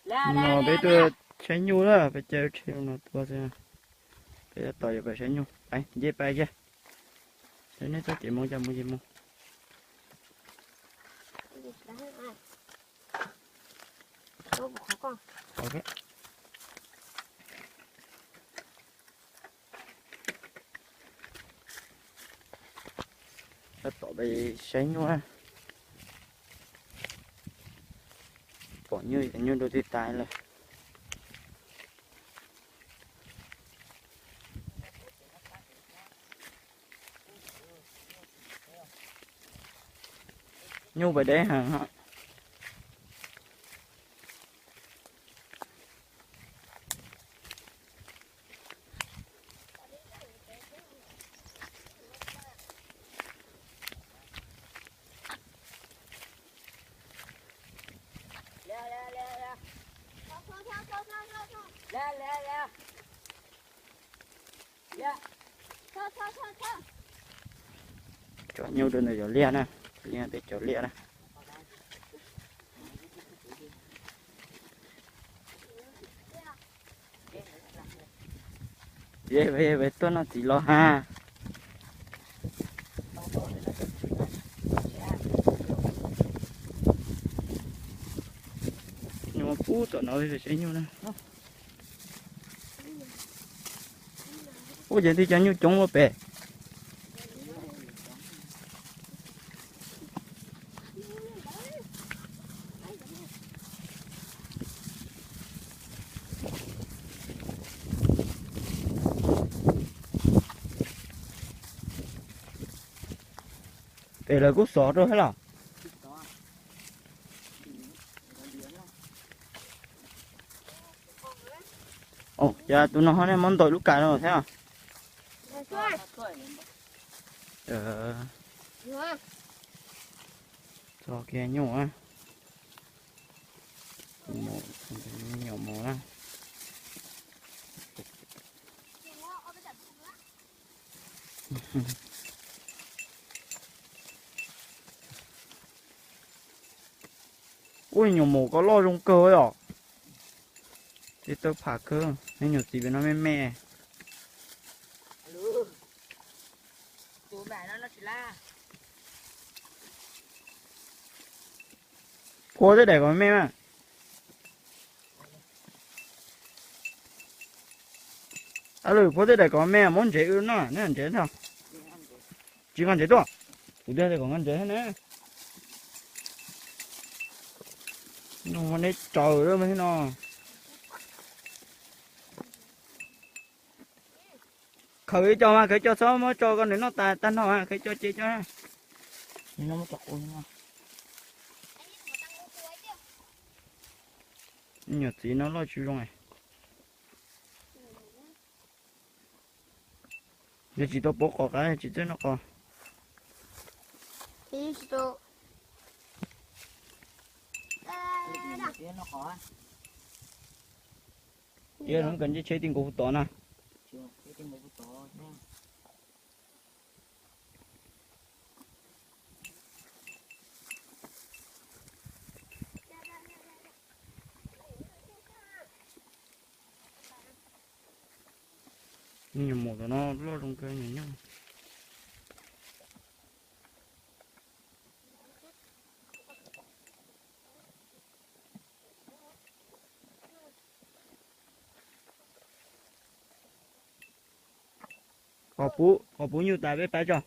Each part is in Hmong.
No peb tuaj saib nyuj na, peb caij tsheb no tuaj xwb. Peb tab tom yuav pais saib nyuj, pais nce pais kiag. Saib neb txoj kev mus cas mus ces mus. Tab tom pais saib nyuj na. Pom nyuj, nyuj dua twb tas lawm. Nyuj pais deb heev. Tso nyuj rau ntawm cov liaj na, liaj tej cov liaj na. Ye, tuaj noj txiv los ha. Nyuj pub tom no saib nyuj na. Ua cas twb cov nyuj coob ua pem. Pem lawv kuj xov rau thiab los? Cas tus no ho nej muab ntaus lub kas no thiab? Txog kiag nyuj, nyuam mos na. Ub, nyuam mos ko loj zoo kawg os. Tej tawb pham kawg, nej nyuam txiv pem no me me. Phua tej daim kom me mas. Lwm, phua tej daim kom me muab ntsev wb noj, neb ntsev ntag. Tsis nqa ntsev tuaj, kuv tias kom nqa ntsev thiab ne. No neb tsaws thiab no. Khaws ib co mas, khaws ib co txhob muab tso, koj nws noj tas tag no mas, khaws ib co ces coj. Nyuam txiv no loj tsis zoo. Yog tsis tau pov qos qab tsis txawj noj qos. Tias lub kawm ncej tsheb ti nkaus hu tod na. Nyuam mos tom no loj zoo kawg nyuam nyuj. Qhov puv nyuj tas peb pab tso.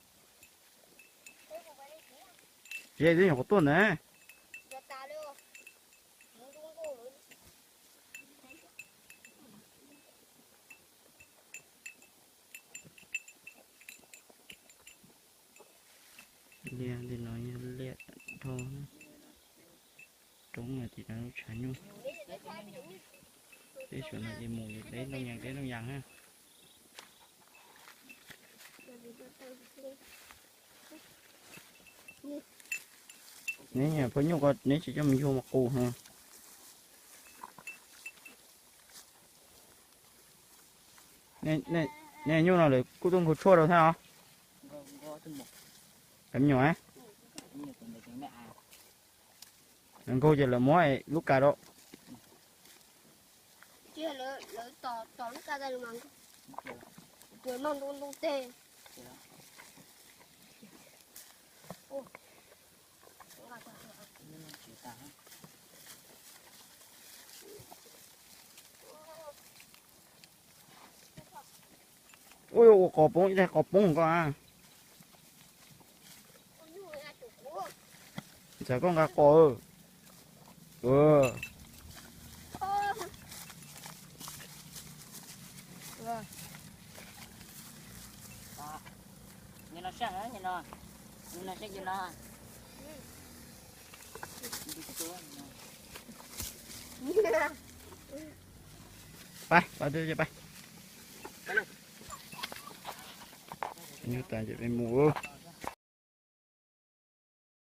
Tsis twb nyuam qhuav tuaj ntawd. Liaj li no yog liaj dhau, roob tim no lub tshav nyuj. Peb suav no ces mus deb looj yas deb looj yas na. Neb niam phauj nyuj ko neb tsis coj mus yug mas qus heev. Nej nyuj no lawv kuj tuaj nkaug tshuaj rau thiab os? Cov me nyuam, lawv nkaug ces lawv muab lub kas rau. Lawv tos lub kab tas mas, tus mas ntoo ntoo teg. Ua qos poob, ib tag qos poob koj a. Ntxhais koj nqa qos. Pab, pab, pab. Nyuj tas ces peb mus.